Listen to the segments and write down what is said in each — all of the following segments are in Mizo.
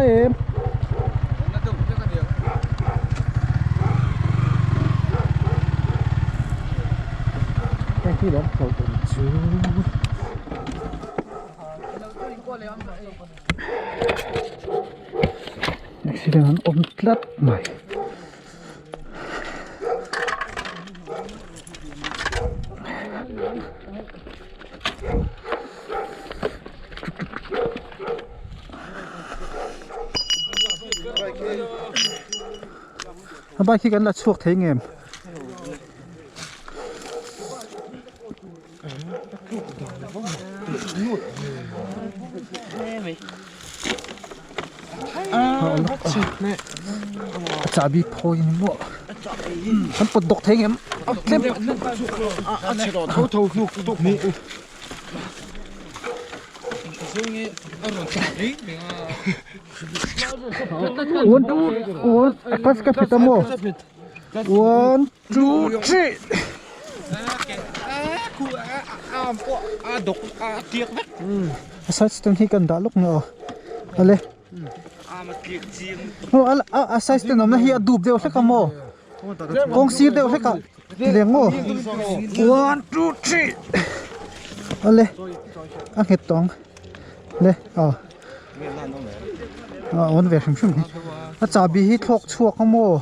thei em? Heng hi lawm tho awm chu. Accident an awm tlat mai. A bike hi kan la chhuak thei ngem? A chahbi phawi ni maw kan pawt dawk thei ngem tlem a chhe tawh tho tho hnuk tuk ni one two one a clutch ka phet a maw one two three a side stand hi kan dah lawk nge aw ale aw a a side stand awmna hi a dup deuh hlek a maw kawng sir deuh hlek ah ti leng maw one two three ale a nghet tawh ang le aw a awn ve hrim hrim hi a chahbi hi thlawk chhuak a maw.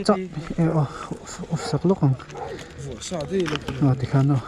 Chah eh aw off sak lawk ang aw tikhan aw.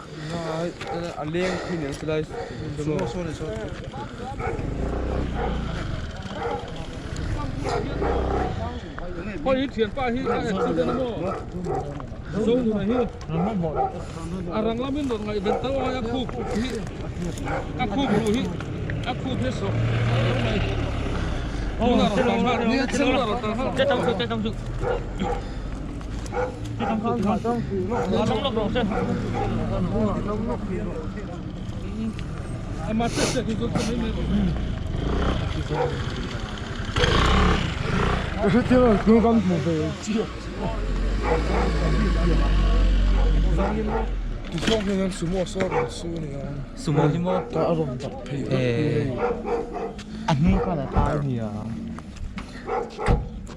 Sumo hi maw a hnung khan a tai nia.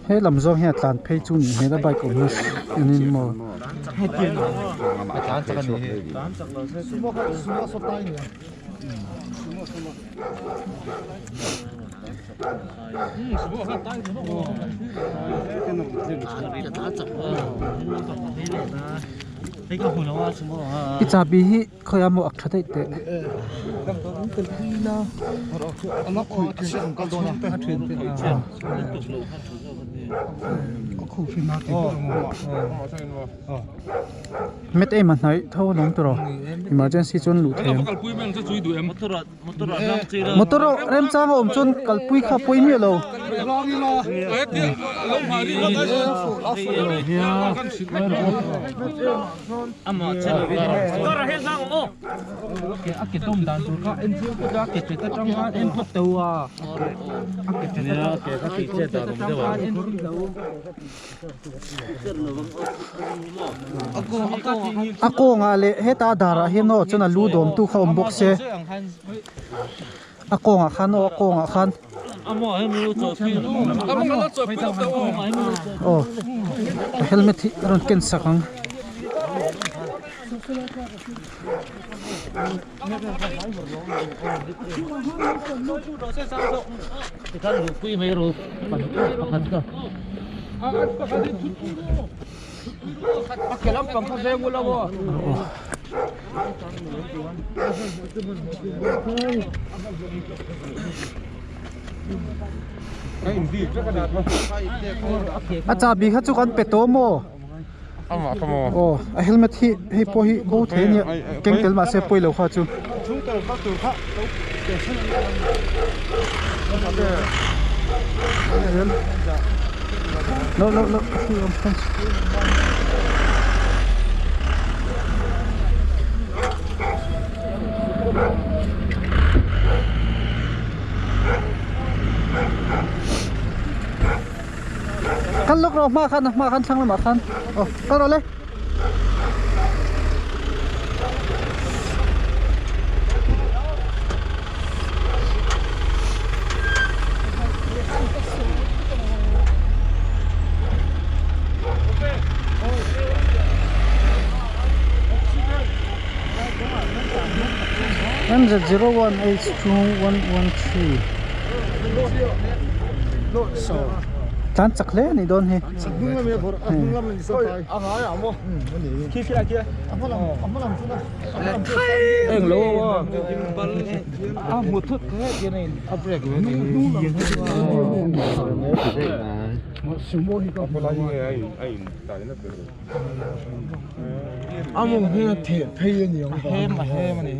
He lam zawng hian a tlan phei chu nih hmel a bike awm na anin maw. A tlan chak a nih hi. I chahbi hi khawiah maw ak tha daih teh. Met em a hnaih tho alawm tawh rawh emergency chuan luh thei ang. Motor remchang a awm chuan kalpui kha pawi miah lo. A kawngah leh heta a darah hian aw chuan a lu dawm tu kha awm bawk se a kawngah khan aw a kawngah khan aw helmet hi a rawn ken sak ang. A chahbi kha chu kan pe tawh maw? Aw a helmet hi hei pawh hi bo thei a nia keng tel mahse pawi lo kha chu. Lo lo lo Kal lawk rawh hma khan hma khan thlang lamah khan aw kal rawh le. MZ01 H2113 Tlan chak hle a nih dawn hi. A mawng hian a theh phei a ni ang. A hem a hem a ni.